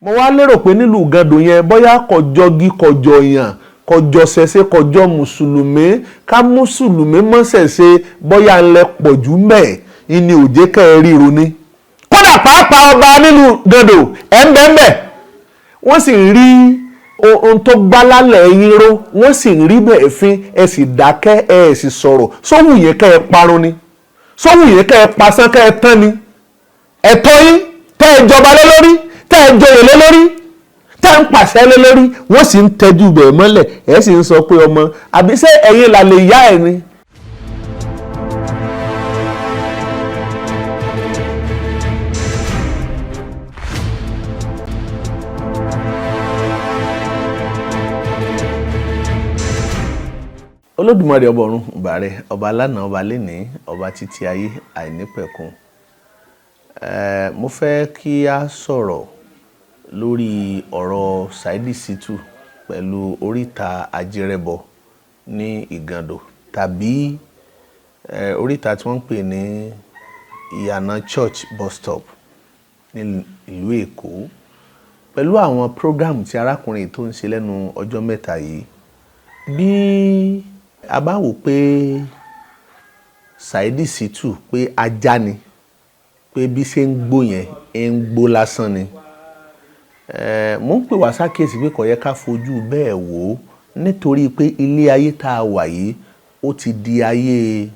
Mo wá lérò pé nílùú Ìgàndò yẹn, bóyá kọjọgi, kọjọyàn, kọjọ ṣẹṣẹ, kọjọ mùsùlùmí, ká mùsùlùmí mọ́sẹ̀ṣe, bóyá ńlẹ̀ pọ̀jù mẹ́ ìní òjé kẹ́ ẹ ríro ni. Kódà pàápàá ọba nílùú Ìgàndò ẹ̀ ń bẹ́ẹ̀ bẹ́ẹ̀, wọ́n sì ń rí ohun tó gbá lálẹ́ yín ró, wọ́n sì ń rí bẹ́ẹ̀ fín, ẹ sì dákẹ́, ẹ sì sọ̀rọ̀. Sówù yẹn kẹ́ ẹ parun ni? Sówù yẹn kẹ́ ẹ pasán, kẹ́ ẹ tán ni? Ẹ̀tọ́ yín tẹ́ ẹ jọba lé lórí, tẹ́ ẹ joyè lé lórí, tẹ́ ẹ ń pàṣẹ lé lórí, wọ́n sì ń tẹ́jú bẹ̀ mọ́lẹ̀, ẹ sì ń sọ pé ọmọ àbí ṣé ẹ̀yin là lè yá ẹ̀ ni. Olódùmarè ọba ọ̀run ìbàrẹ̀, ọba lánàá, ọba lénìí, ọba títí ayé àìnípẹ̀kun. Mo fẹ́ kí a sọ̀rọ̀ lórí ọ̀rọ̀ Saheed Shittu pẹ̀lú oríta Ajírẹ́bọ ní Ìgàndò, tàbí oríta tí wọ́n ń pè ní Ìyànà Church bus stop ní ìlú Èkó, pẹ̀lú àwọn program tí arákùnrin tó ń ṣe lẹ́nu ọjọ́ mẹ́ta yìí. Bí a bá wò pé Saheed Shittu pé ajá ni, pé bí ṣe ń gbó yẹn ń gbó lásán ni, mo ń pè wá sákèsí pé kò yẹ ká fojú bẹ́ẹ̀ wò ó, nítorí pé ilé ayé tá a wà yìí ó ti di ayé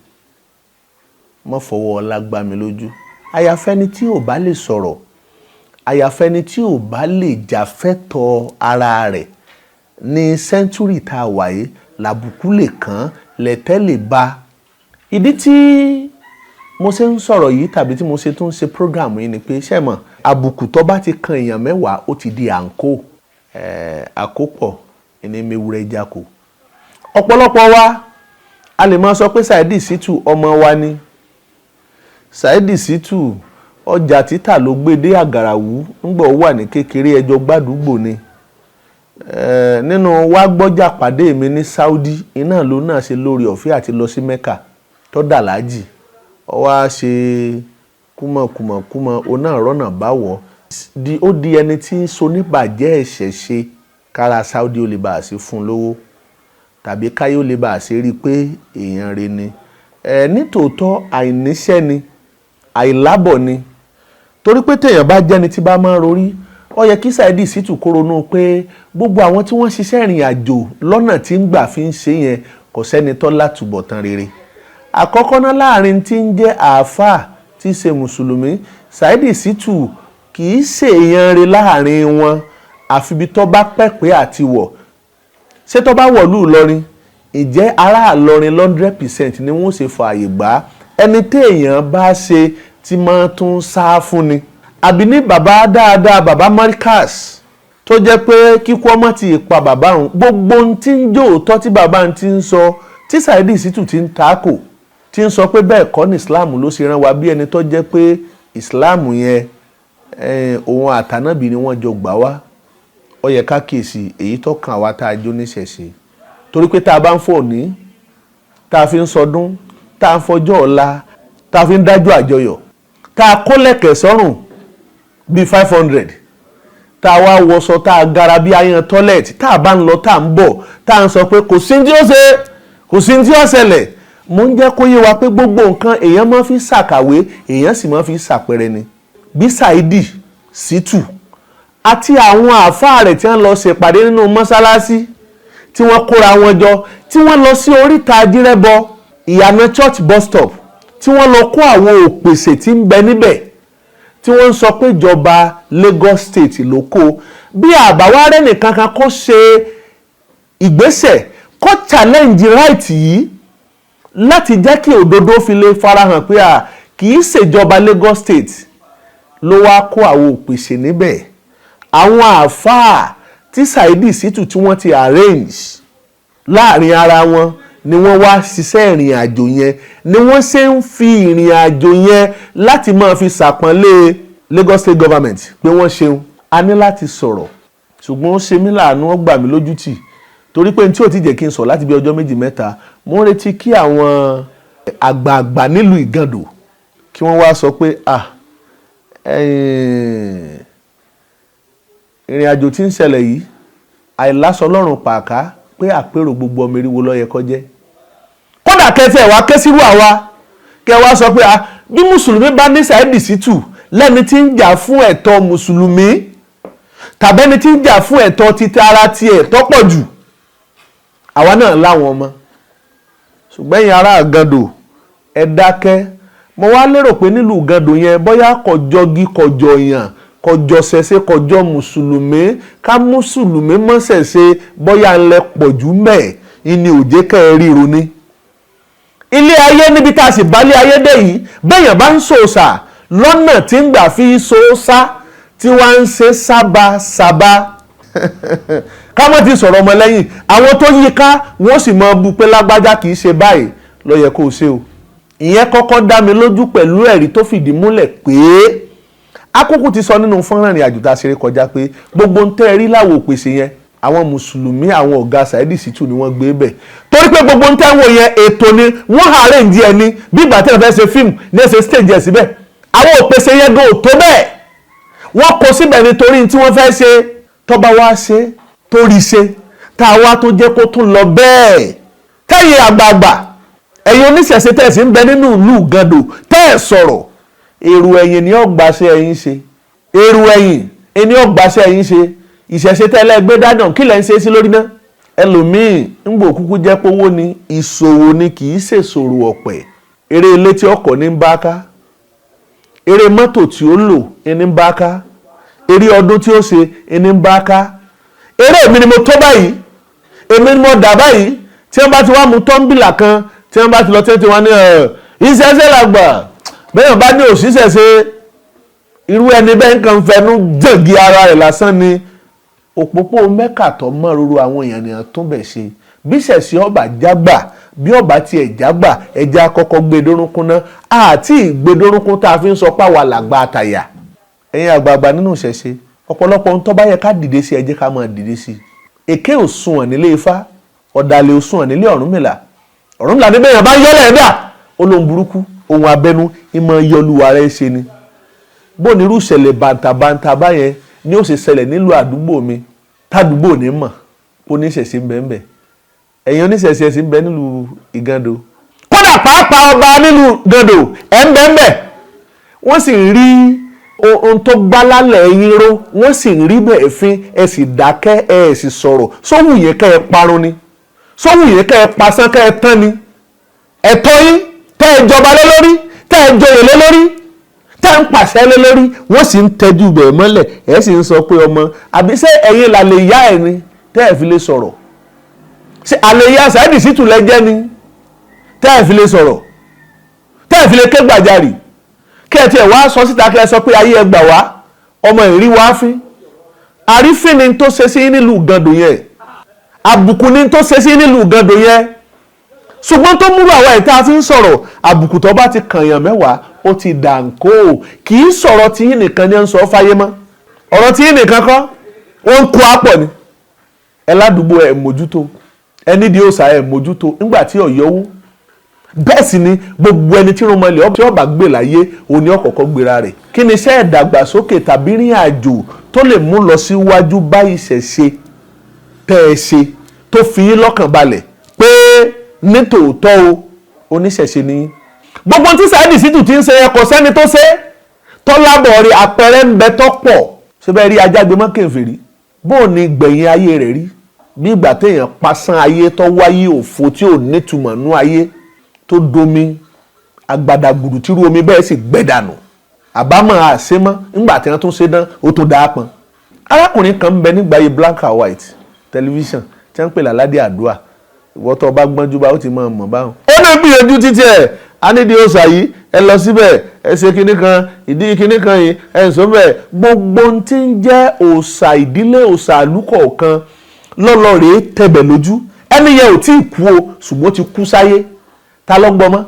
mọ́fọwọ́ ọlá gbá mi lójú. Àyàfẹ́ni tí ò bá lè sọ̀rọ̀, àyàfẹ́ni tí ò bá lè jàfẹ́tọ̀ ara rẹ̀ ní sẹ́ńtúrì tá a wà yìí, làbùkù lè kàn, lẹ̀tẹ̀ lè ba. Ìdí tí mo ṣe ń sọ̀rọ̀ yìí tàbí tí mo ṣe tún ṣe program yìí ni pé, ṣé mọ̀, àbùkù tó bá ti kan èèyàn mẹ́wàá, ó ti di àǹkó, àkópọ̀ ẹni mewúrẹ́ jáko. Ọ̀pọ̀lọpọ̀ wa a lè máa sọ pé Saheed Shittu ọmọ wa ni. Saheed Shittu ọjà títà ló gbé dé Àgàràwú ńgbọ̀ wà ní kékeré, ẹjọ́ gbàdúgbò ni. Nínú wa gbọ́jà pàdé mi ní Saudi, iná ló náà ṣe lórí ọ̀fẹ́ àti lọ sí Mecca tó dà lájì. Ó wá ṣe kúmọ̀kúmọ̀kúmọ̀, òun náà rọ́nà báwọ̀. Ó di ẹni tí ń so níbàjẹ́ ẹ̀ṣẹ̀ ṣe kára Saudi ó lè bá a ṣe fún lówó, tàbí káyé ó lè bá a ṣe rí i pé èèyàn re ni. Nítòótọ́ àìníṣẹ́ ni, àìlábọ̀ ni. Torí pé téèyàn bá jẹ́ni tí bá máa ń rorí, ó yẹ kí Saheed Shittu kó ronú pé gbogbo àwọn tí wọ́n ṣiṣẹ́ ìrìn àjò lọ́nà tí ń gbà fi ń ṣe yẹn, kò sẹ́ni tó látúbọ̀tán rere. Àkọ́kọ́ náà, láàrin tí ń jẹ́ àáfàá tí í ṣe mùsùlùmí, Saheed Shittu kì í ṣe èèyàn re láàrin wọn, àfi bí tó bá pẹ̀pẹ́ àti wọ̀. Ṣé tó bá wọ̀lú Ìlọrin, ìjẹ́ ará Ìlọrin 100% ni wọ́n ṣe fààyè gbà? Ẹni téèyàn bá ṣe tí máa tún sá fún ni. Àbí ní bàbá dáadáa, bàbá Markaz, tó jẹ́ pé kíkú ọmọ ti pa bàbá òun, gbogbo ohun tí ń jó òótọ́ tí bàbá ń ti ń sọ, tí Saheed Shittu ti ń takò, tí ń sọ pé bẹ́ẹ̀ kọ́ ní Islam ló ṣe rán wa, bí ẹni tó jẹ́ pé Islam yẹn òun àtànábì ni wọ́n jọ gbà wá. Ó yẹ ká kíyèsí èyí tó kàn wá tá a jó níṣẹ̀ṣe, torí pé tá a bá ń fò ní, tá a fi ń sọdún, tá a ń fọjọ́ ọ̀la, tá a fi ń dájọ́ àjọyọ̀, tá a kó lẹ̀kẹ̀ sọ́rùn bíi 500, tá a wá wọṣọ, tá a gara bí ayan tọ́lẹ̀tì, tá a bá ń lọ, tá a ń bọ̀, tá a ń sọ pé kò sí ní tí ó ṣe, kò sí ní tí ó ṣẹlẹ̀. Mo ń jẹ́ kó yé wa pé gbogbo nǹkan èèyàn máa fi ṣàkàwé, èèyàn sì máa fi ṣàpẹrẹ ni. Bí Saheed Shittu àti àwọn àáfàá rẹ̀ tí wọ́n lọ ṣèpàdé nínú mọ́sálásí, tí wọ́n kóra wọn jọ, tí wọ́n lọ sí oríta Ajírẹ́bọ, Ìyànà Church bus stop, tí wọ́n lọ kó àwọn òpèsè tí ń bẹ níbẹ̀, tí wọ́n ń sọ pé ìjọba Lagos State ló kó, bí àbáwárẹ́ nìkan kan kó ṣe ìgbésẹ̀ kó challenge right yìí láti jẹ́ kí òdodo fi lè farahàn pé à kì í ṣèjọba Lagos State ló wá kó àwọn òpèsè níbẹ̀, àwọn àáfàá tí Saheed Shittu tí wọ́n ti arrange láàrin ara wọn ni wọ́n wá ṣiṣẹ́ ìrìn àjò yẹn, ni wọ́n ṣe ń fi ìrìn àjò yẹn láti máa fi ṣàpọ́nlé Lagos State Government pé wọ́n ṣeun. A ní láti sọ̀rọ̀, ṣùgbọ́n ó ṣe mí láàánú, ó gbà mí lójú tì, torí pé tí ò ti jẹ́ kí n sọ láti bí ọjọ́ méjì mẹ́ta, mo ń retí kí àwọn àgbààgbà nílùú Ìgàndò kí wọ́n wá sọ pé ah, Ìrìn àjò tí ń ṣẹlẹ̀ yìí, àìlásọ lọ́rùn pàákà pé àpérò gbogbo ọmọ eriwo ló yẹ kó jẹ́. Kódà kẹtẹ ẹ̀ wá ké sírú àwa, kẹ wá sọ pé bí mùsùlùmí bá ní Saheed Shittu lẹ́ni tí ń jà fún ẹ̀tọ́ mùsùlùmí tàbẹ́ni tí ń jà fún ẹ̀tọ́ títí ara tiẹ̀ tọ́pọ̀ jù, àwa náà láwọn ọmọ. Ṣùgbọ́n ẹ̀yin ará Ìgàndò, ẹ dákẹ́. Mo wá lérò pé nílùú Ìgàndò yẹn, bóyá kọjọ́gí kọjọ yàn kọjọ ṣẹṣẹ kọjọ mùsùlùmí, ká mùsùlùmí mọ́ ṣẹ̀ṣẹ̀, bóyá ńlẹ̀ pọ̀jù mẹ́ẹ̀ ìní òjé kẹ́ ẹ ríro ní ilé ayé níbi tá a sì bá lé ayé dé yìí. Bẹ́ẹ̀yàn bá ń sòòṣà lọ́nà tí ń gbà fi sòòṣà tí wọ́n ń ṣe sábàsábà, ká mọ̀ ti sọ̀rọ̀ ọmọlẹ́yìn àwọn tó yí ká, wọ́n sì mọ bu pé lágbájá kì í ṣe báyìí ló yẹ kó o ṣe o. Ìyẹn kọ́kọ́ dá mi lójú pẹ̀lú ẹ̀rí tó fìdí múlẹ̀ pé akókò ti sọ nínú fọ́nrán ìrìn àjò tá a ṣeré kọjá pé gbogbo ń tẹ́ ẹ rí láwo òpèsè yẹn, àwọn mùsùlùmí, àwọn ọ̀gá Saheed Shittu ni wọ́n gbé bẹ̀, torí pé gbogbo ń tẹ́ wò yẹn, ètò ni wọ́n arrange ẹ̀ ní bí ìgbà tí wọ́n fẹ́ ṣe fíìmù ní ẹsẹ̀ stage ẹ̀ síbẹ̀. Àwọn òpèsè yẹn gan ò tó bẹ́ẹ̀, wọ́n kó síbẹ̀ nítorí tí wọ́n fẹ́ ṣe. Tọ́ba wá ṣe torí ṣe tá a wá tó jẹ́ kó tún lọ bẹ́ẹ̀, tẹ́yìn àgbààgbà, ẹ̀yin oníṣẹ̀ṣe tẹ̀sí ń bẹ nínú ìlú Ìgàndò tẹ́ ẹ̀ sọ̀rọ̀, èrò ẹ̀yìn ni ó gbàṣẹ ẹ̀yin ṣe, èrò ẹ̀yìn ni ó gbàṣẹ ẹ̀yin ṣe. Ìṣẹ̀ṣe tẹ́lẹ̀ gbé dáná, kí lẹ̀ ń ṣe sí lórí náà? Ẹlòmíì ń gbò kúkú jẹ́ pówó ni ìṣòwò ni, kì í ṣèṣòro ọ̀pẹ̀. Eré ilé tí ọkọ̀ ní ń bá ká, eré mọ́tò tí ó lò ní ń bá ká, eré ọdún tí ó ṣe ní ń bá ká, eré èmi ni mo tó báyìí, èmi ni mo dà báyìí. Tí wọ́n bá ti wá mu tọ́ḿbìlà kan, tí wọ́n bá ti lọ tẹ́tí wọn ní ìṣẹ̀ṣe làgbà, bẹ́ẹ̀ bá ní òṣìṣẹ́ṣe, irú ẹni bẹ́ẹ̀ nǹkan fẹnu jẹ̀gì ara rẹ̀ lásán ni. Òpópó Mẹ́kà tó mọ́ ruru, àwọn èèyàn nìyẹn tún bẹ̀ ṣe. Bí ṣẹ̀ṣẹ̀ ọba jágbà, bí ọba tiẹ̀ jágbà, ẹja kọ́kọ́ gbé dórúnkún ná àti ìgbé dórúnkún tá a fi ń sọ páwa làgbà àtàyà. Ẹ̀yin àgbààgbà nínú ìṣẹ̀ṣe, ọ̀pọ̀lọpọ̀ ohun tó bá yẹ ká dìde sí, ẹ jẹ́ ká máa dìde sí. Èké ò sunwọ̀n nílé Ifá, ọ̀dàlẹ̀ ò sunwọ̀n nílé Ọ̀rúnmìlà. Ọ̀rúnmìlà níbẹ̀ yẹn bá yọ́lẹ̀ ẹ̀dá olóhùn burúkú, ohun abẹnú ìmọ̀ yọlúwa rẹ̀ ṣe ni. Bó ní irú ìṣẹ̀lẹ̀ bàǹtàbàǹtà báyẹn ni ó ṣe ṣẹlẹ̀ nílùú àdúgbò mi tádùúgbò ní mọ̀ kó ní ìṣẹ̀ṣe ń bẹ ń bẹ. Ẹ̀yin oníṣẹ̀ṣe ẹ̀sìn ń bẹ nílùú Ìgàndò, kódà pàápàá ọba nílùú Ìgàndò ẹ̀ ń bẹ ń bẹ. Wọ́n sì rí ohun tó gbá lálẹ́ ẹ̀yìn ró, wọ́n sì rí bẹ́ẹ̀ fín, ẹ sì dákẹ́, ẹ sì sọ̀rọ̀. Sówù yẹn kẹ́ ẹ parun ni, sówù yẹn kẹ́ ẹ pasán, kẹ́ ẹ tán ni. Ẹ̀tọ́ yín tẹ́ ẹ jọba lé lórí, tẹ́ ẹ joyè lé lórí, tẹ́ ń pàṣẹ lé lórí, wọ́n sì ń tẹ́jú bẹ̀ mọ́lẹ̀, ẹ̀ sì ń sọ pé ọmọ àbí ṣé ẹ̀yin là lè yá ẹ̀ ni tẹ́ ẹ̀ fi lè sọ̀rọ̀? Ṣé àlè yá Saheed Shittu lẹ́jẹ́ ni tẹ́ ẹ̀ fi lè sọ̀rọ̀, tẹ́ ẹ̀ fi lè ké gbàjarì, kí ẹ tiẹ̀ wá sọ síta, kí ẹ sọ pé ayé ẹ gbà wá, ọmọ ìrí wá fín? Àrífín ni tó ṣe sí nílùú Ìgàndò yẹn, àbùkù ni tó ṣe sí nílùú Ìgàndò yẹn. Ṣùgbọ́n tó múrò àwa ìta fi ń sọ̀rọ̀, àbùkù tó bá ti kànyàn mẹ́wàá, ó ti dànkó. Kì í sọ̀rọ̀ tí yín nìkan ni ó ń sọ fáyé mọ́, ọ̀rọ̀ tí yín nìkan kọ́, ó ń kó àpọ̀ ni. Ẹ ládùúgbò ẹ mójútó, ẹ nídìí òòṣà ẹ mójútó nígbà tí ọ̀yọ́ wú. Bẹ́ẹ̀ sì ni gbogbo ẹni tí irúnmọlẹ̀ tí ọba gbé láyé, òní ọ̀kọ̀ọ̀kọ̀ gbéra rẹ̀. Kí ni iṣẹ́ ìdàgbàsókè tàbí rìn àjò tó lè mú lọ síwájú bá ìṣẹ̀ṣe tẹ́ ẹ ṣe tó fi yín lọ́kàn balẹ̀ pé nítòótọ́ o, oníṣẹ̀ṣe ni yín? Gbogbo tí Saheed Shittu ti ń ṣe yẹn, kò sẹ́ni tó ṣe tọ́lábọ̀ rí. Àpẹẹrẹ ń bẹ tó pọ̀. Ṣé bẹ́ẹ̀ rí ajágbe mọ́ kèfèrí, bó ní gbẹ̀yìn ayé rẹ̀ rí? Bí ìgbà téèyàn pasán ayé tó wáyé òfo tí ò nítumọ̀ nú ayé, tó domi agbadagbùdù, tírú omi bẹ́ẹ̀ sì gbẹ dànù, àbámọ̀ àṣemọ́. Ńgbà tí wọ́n tún ṣe dán, ó tún dáa pọn. Arákùnrin kan ń bẹ nígbà yìí, black and white tẹlifíṣàn tí wọ́n ń pè láládé àdúrà. Ìwọ tó bá gbọ́njú bá ó ti máa mọ̀ báwọn. Ó náà gbìyànjú títí ẹ̀ á nídìí òòṣà yìí, ẹ lọ síbẹ̀, ẹ ṣe kinní kan, ìdí kinní kan yìí, ẹ ń sọ bẹ́ẹ̀. Gbogbo ohun tí ń jẹ́ òòṣà ìdílé, òòṣà àlùkọ̀ọ̀kan lọ́lọ́ rèé tẹ̀bẹ̀ lójú. Ẹni yẹn ò tí ì kú o, ṣùgbọ́n ó ti kú sáyé. Ta ló ń gbọ́ mọ́?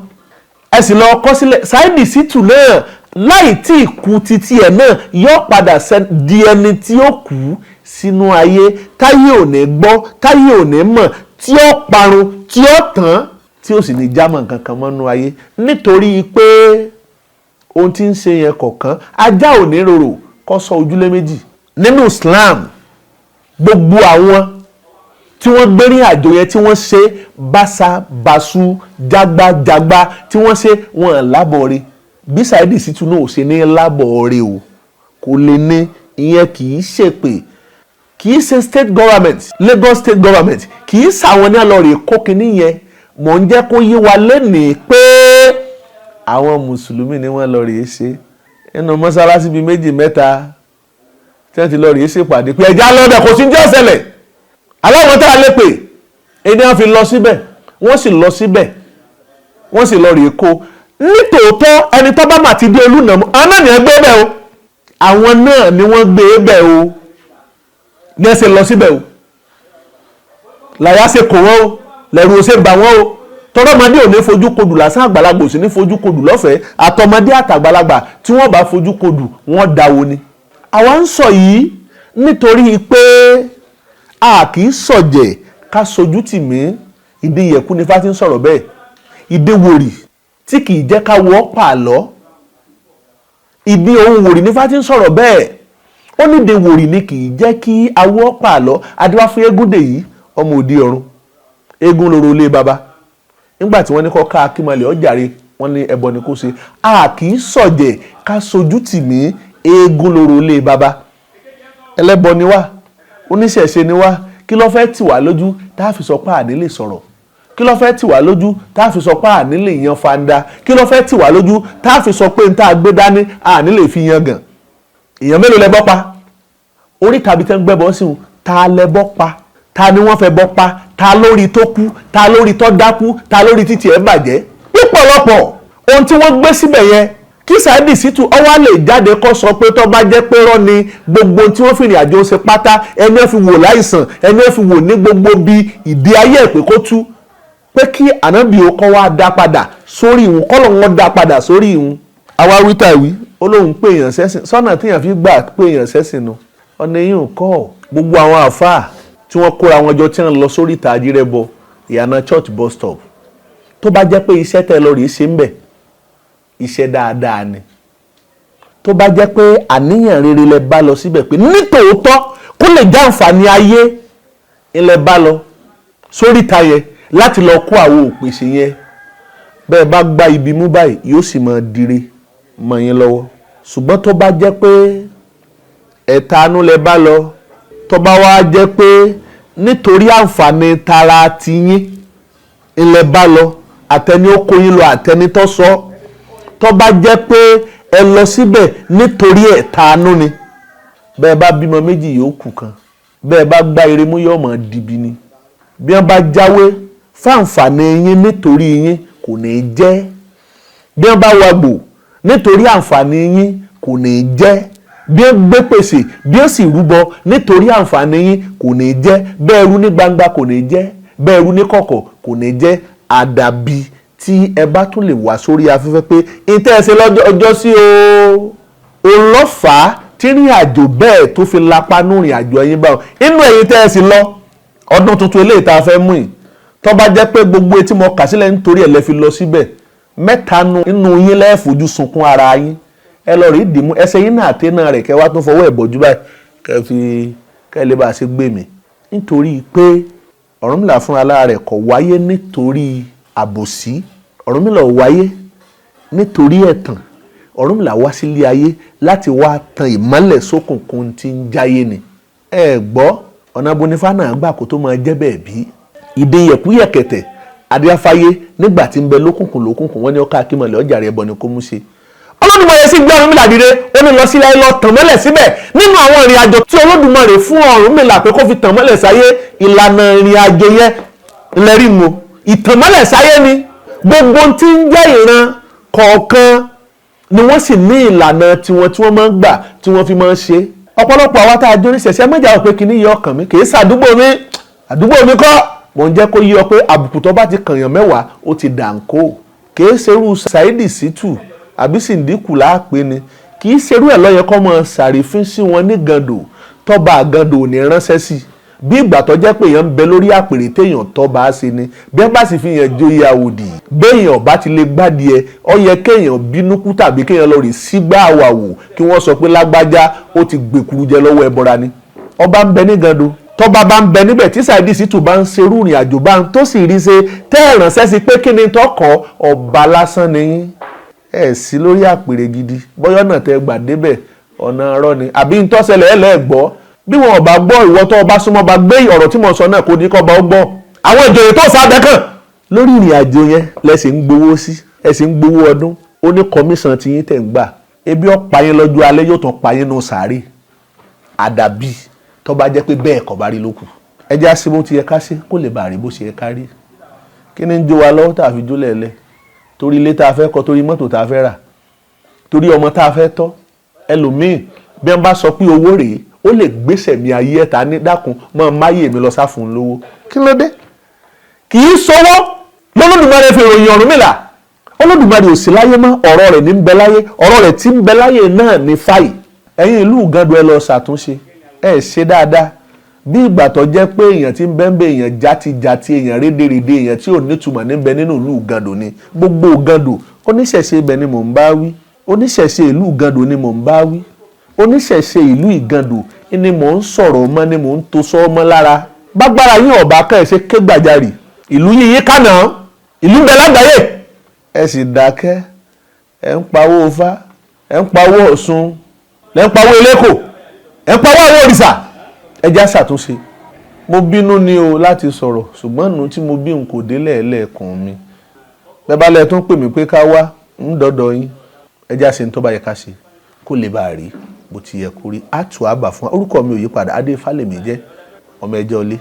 Ẹ sì lọ kọ́ sílẹ̀. Saheed Shittu náà, láì tí ì kú títí ẹ̀ náà, yóò padà di ẹni tí ó kú sínú ayé, táyé ò ní gbọ́, táyé ò ní mọ̀, tí ó parun, tí ó tán, tí ó sì ní jámọ́ nǹkan kan mọ́nú ayé, nítorí pé ohun tí ń ṣe yẹn kọ̀ọ̀kan. Ajá ò ní rorò kó sọ ojúlé méjì. Nínú Islam, gbogbo àwọn tí wọ́n gbé ní àjò yẹn, tí wọ́n ṣe báṣabàṣu, jágbájágbá tí wọ́n ṣe, wọn lábọ̀ọ́rẹ́. Bí Saheed Shittu náà ò ṣe ní lábọ̀ọ́rẹ́ o, kò lè ní. Ìyẹn kì í ṣèpè, kì í ṣe state government, Lagos State government, kì í ṣàwọn ní àlọ́ kó kinní yẹn. Mò ń jẹ́ kó yé wa lẹ́nìí pé àwọn mùsùlùmí ni wọ́n lọ rèé ṣe nínú mọ́sálásí bíi méjì mẹ́ta tí wọ́n ti lọ rèé ṣèpàdé pé ẹja lọ́dẹ̀, kò sí ní ọ̀sẹ̀lẹ̀ aláwọ̀ tá a lè pè ẹni wọ́n fi lọ síbẹ̀. Wọ́n sì lọ síbẹ̀, wọ́n sì lọ rèé kó. Nítòótọ́, ẹni tó bá mà ti dé olúnàmú, àwọn náà ní ẹ gbé bẹ́ẹ̀ o, àwọn náà ni wọ́n gbé bẹ́ẹ̀ o, ní ẹ ṣe lọ síbẹ̀ o, làyà ṣe kò wọ́n o, lẹ́rù ó ṣe bà wọ́n o. Tọ́rọ́mọdé ò ní fojú kodù lásán, àgbàlagbà ò sì ní fojú kodù lọ́fẹ̀ẹ́. Àtọmọdé àtàgbàlagbà tí wọ́n bá fojú kodù, wọ́n dáwó ni. Àwa ń sọ yìí nítorí pé a kì í sọ̀jẹ̀ ká sojú tì mí. Ìdí yẹ̀kú ni fá ti ń sọ̀rọ̀ bẹ́ẹ̀. Ìdí wòrì tí kì í jẹ́ ká wọ́ pààlọ́, ìdí ohun wòrì ní fá ti ń sọ̀rọ̀ bẹ́ẹ̀. Ó ní ìdí wòrì ni kì í jẹ́ kí awọ́ pààlọ́. Adéwá fún eégún dè yìí, ọmọ òdi ọ̀run, eégún lóró ilé baba. Nígbà tí wọ́n ní kọ́ ká akímalẹ̀ ọ̀jàre, wọ́n ní ẹbọ ni kó ṣe. A kì í sọ̀jẹ̀ ká sojú tì mí. Eégún lóró ilé baba, ẹlẹ́bọ ni wá, oníṣẹ̀ṣe ni wá. Kí ló fẹ́ tì wá lójú tá a fi sọ pé àní lè sọ̀rọ̀? Kí ló fẹ́ tì wá lójú tá a fi sọ pé àní lè yan fanda? Kí ló fẹ́ tì wá lójú tá a fi sọ pé n tá a gbé dání àní lè fi yan gàn? Èèyàn mélòó lẹ bọ́ pa orí tàbí tẹ́ ń gbẹ́bọ́ sí wọn? Ta lẹ bọ́ pa? Ta ni wọ́n fẹ́ bọ́ pa? Ta lórí tó kú? Ta lórí tó dákú? Ta lórí títí ẹ̀ bàjẹ́? Pípọ̀lọpọ̀ ohun tí wọ́n gbé síbẹ̀ yẹn, kí Saheed Shittu ọwá lè jáde kó sọ pé tó bá jẹ́ pé rọ́ ni gbogbo tí wọ́n fi ìrìn àjò ṣe pátá, ẹni ẹ fi wò láìsàn, ẹni ẹ fi wò ní gbogbo bí ìdí ayé ẹ̀, pé kó tú pé kí ànábì ó kọ́ wá dá padà sórí ìhun, kọ́ lóun dá padà sórí ìhun. Àwa wí tàwí, ó lóun pé èèyàn sẹ́sìn sọ́nà téèyàn fi gbà pé èèyàn sẹ́sìn nu ọ̀nà èyí ò kọ́. Gbogbo àwọn àáfàá tí wọ́n kóra wọn jọ, tí wọ́n lọ sórí ìta Àjírẹ́bọ, ìyànà church bus stop, tó bá jẹ́ pé iṣẹ́ tẹ́ lọ rèé ṣe ń bẹ̀, iṣẹ́ dáadáa ni, tó bá jẹ́ pé àníyàn rere lẹ bá lọ síbẹ̀, pé nítòótọ́ kó lè já àǹfààní ayé ńlẹ̀ bá lọ sóríta yẹn láti lọ kó àwọn òpèsè yẹn, bẹ́ẹ̀ bá gbá ibi mú báyìí, yóò sì máa dire mọ́ yín lọ́wọ́. Ṣùgbọ́n tó bá jẹ́ pé ẹ̀tanú lẹ bá lọ, tó bá wá jẹ́ pé nítorí àǹfààní tara tiyín ńlẹ̀ bá lọ, àtẹni ó kó yín lọ, àtẹni tó sọ, tó bá jẹ́ pé ẹ lọ síbẹ̀ nítorí ẹ̀tanú ni, bẹ́ẹ̀ bá bímọ méjì, yóò kù kan. Bẹ́ẹ̀ bá gbá eré mú, yóò mọ̀ dibi ni. Bí wọ́n bá jáwé fáǹfààní yín nítorí yín, kò ní í jẹ́. Bí wọ́n bá wagbò nítorí àǹfààní yín, kò ní í jẹ́. Bí wọ́n gbé pèsè, bí wọ́n sì rúbọ nítorí àǹfààní yín, kò ní í jẹ́. Bẹ́ẹ̀ rú ní gbangba, kò ní í jẹ́. Bẹ́ẹ̀ rú ní kọ̀kọ̀, kò ní í jẹ́. Àdàbí tí ẹ bá tún lè wá sórí afẹ́fẹ́ pé ìtẹ́ ẹ ṣe lọ́jọ́ ọjọ́ sí o, òun ló fà á tí rìn àjò bẹ́ẹ̀ tó fi lapá nú rìn àjò ẹ̀yin báwọn inú ẹ̀yin tẹ́ ẹ sì lọ. Ọdún tuntun eléyìí tá a fẹ́ mú yìí, tó bá jẹ́ pé gbogbo etí mo kà sílẹ̀ nítorí ẹ̀ lẹ́ fi lọ síbẹ̀, mẹ́ta nínú yín lẹ́ẹ̀ fojú sunkún ara yín. Ẹ lọ rí dìímú ẹsẹ̀ yín náà àtẹ náà rẹ̀, kẹ́ wá tún fọwọ́ ẹ̀ bọ̀jú báyìí, kẹ́ fi kẹ́ lè bá a ṣe gbé mi, nítorí pé Ọ̀rúnmìlà fúnra lára rẹ̀ kò wáyé nítorí àbòsí. Ọ̀rúnmìlà ò wáyé nítorí ẹ̀tàn. Ọ̀rúnmìlà wá sílé ayé láti wá tan ìmọ́lẹ̀ sókùnkùn tí ń jáyé ni. Ẹ gbọ́, ọ̀nà bonifá náà gbà kó tó máa jẹ́ bẹ́ẹ̀ bí ìdí yẹ̀kúyẹ̀kẹ̀tẹ̀ adíáfáyé nígbà tí ń bẹ lókùnkùn lókùnkùn. Wọ́n ní ọkọ̀ akímọ̀lẹ̀ ọjà rẹ̀ ẹbọ ni kó mú ṣe. Olódùmarè sì gbé Ọ̀rúnmìlà dìde, ó ní lọ sílẹ̀, lọ tàn mọ́lẹ̀ síbẹ̀. Nínú àwọn ìrìn àjò tí Olódùmarè fún Ọ̀rúnmìlà pé kó fi tàn mọ́lẹ̀ sáyé, ìlànà ìrìn àjò yẹn ńlẹ́rìí mu ìtànmọ́lẹ̀ sáyé ni. Gbogbo tí ń jẹ́ ìran kọ̀ọ̀kan ni wọ́n sì ní ìlànà tiwọn tí wọ́n máa ń gbà tí wọ́n fi máa ń ṣe. Ọ̀pọ̀lọpọ̀ àwa tá a jó níṣẹ̀ṣẹ̀ mẹ́jà wò pé kíní yọ ọkàn mi, kì í ṣàdúgbò mi, àdúgbò mi kọ́. Mò ń jẹ́ kó yí ọ pé àbùkù tó bá ti kànyàn mẹ́wàá, ó ti dànkó. Kì í ṣerú Saheed Shittu àbí Sìndíkù láàpẹ́ ni, kì í ṣerú ẹ̀ lọ́yẹ kọ́ mọ́ ṣàrífín sí wọn ní gàndò, tọ́ba àgàndò ò ní ránṣẹ́ sí. Bí ìgbà tó jẹ́ pé èèyàn ń bẹ lórí àpèrè téèyàn tọ́ bá a ṣe ni, bí wọ́n bá sì fi yàn joyè àwòdì, béèyàn bá ti lè gbádìí ẹ, ó yẹ kéèyàn bínú kú tàbí kéèyàn lọ rè sígbà àwàwò kí wọ́n sọ pé lágbájá ó ti gbèkuru jẹ lọ́wọ́ ẹbọra ni. Ọba ń bẹ ní Gando, tọ́ba bá ń bẹ níbẹ̀ tí Saheed Shittu bá ń ṣerú ìrìn àjò bá ń tó sì rí ṣe tẹ́ ẹ̀ ránṣẹ́ sí pé kí ni tọkàn ọba lásán ni yín. Ẹ sí lórí àpèrè gidi, bọ́yọ̀ náà tẹ́ gbà débẹ̀ ọ̀nà ọ̀rọ̀ ni àbí ń tọ́sẹ̀lẹ̀ ẹ̀ lẹ́ẹ̀ gbọ́. Bí wọn ọba gbọ́, ìwọ tó ọba súnmọ́ bá gbé ọ̀rọ̀ tí mo sọ náà kò ní kọ́ bá ó gbọ́. Àwọn ìjòyè tó sábẹ́ kàn lórí ìrìn àjò yẹn lẹ́sìn ń gbowó sí, ẹ̀sìn ń gbowó ọdún, ó ní kọmíṣàn tí yín tẹ̀ ń gbà. Ebi ó pa yín lọ́jọ́ alẹ́, yóò tún pa yín nù sàárè. Àdàbí tó bá jẹ́ pé bẹ́ẹ̀ kọ́ bá rí lókù. Ẹ jẹ́ àṣẹ bó ti yẹ ká ṣe kó lè bàa rí bó ṣe yẹ ká rí. Kí ni ń jó wa lọ́wọ́ tá a fi jó lẹ̀lẹ̀? Torí ilé tá a fẹ́ kọ́, torí mọ́tò tá a fẹ́ rà, torí ọmọ tá a fẹ́ tọ́. Ẹlòmíì bí wọ́n bá sọ pé owó rèé, ó lè gbéṣẹ̀ mi ayé ẹ̀ta ní dákun mọ́ máyé mi lọ sáfún lówó. Kí ló dé? Kì í sọwọ́ lọ́lọ́dúnmáre fi ròyìn Ọ̀rúnmìlà. Olódùmarè ò sí láyé mọ́, ọ̀rọ̀ rẹ̀ ní ń bẹ láyé, ọ̀rọ̀ rẹ̀ tí ń bẹ láyé náà ní fáì. Ẹ̀yin ìlú Ìgàndò ẹ lọ ṣàtúnṣe, ẹ ṣe dáadáa. Bí ìgbà tó jẹ́ pé èèyàn tí ń bẹ ń bẹ, èèyàn játijàti, èèyàn rédèrèdè, èèyàn tí ò nítumọ̀ ní bẹ nínú ìlú Ìgàndò ni. Gbogbo Ìgàndò, oníṣẹ̀ṣe ibẹ̀ ni mò ń bá wí, oníṣẹ̀ṣe ìlú Ìgàndò ni mò ń bá wí, oníṣẹ̀ṣe ìlú Ìgàndò ni mò ń sọ̀rọ̀ mọ́, ni mò ń to sọ́ mọ́ lára. Bágbára yín ọ̀bá kan ẹ̀ ṣe ké gbàjarì, ìlú yín yín kànáà, ìlú ń bẹ lágbàáyé. Ẹ sì dákẹ́, ẹ ń pawó Ifá, ẹ ń pawó Ọ̀ṣun, ẹ ń pawó Eléko, ẹ ń pawó àwọn òrìṣà. Ẹ já ṣàtúnṣe. Mo bínú ni o láti sọ̀rọ̀, ṣùgbọ́n nù tí mo bí n kò délẹ̀ ẹlẹ́ẹ̀kan mi. Bẹ́ẹ̀ bá lẹ tún pè mí pé ká wá ń dọ́dọ̀ yín. Ẹ já ṣe ń tó bá yẹ ká ṣe kó lè bá a rí bó ti yẹ kó rí. Á tù á bà fún wa. Orúkọ mi ò yí padà, Adé Fálèmí jẹ́, ọmọ ẹjọ́ ilé,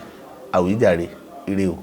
àwíjàre, ire o.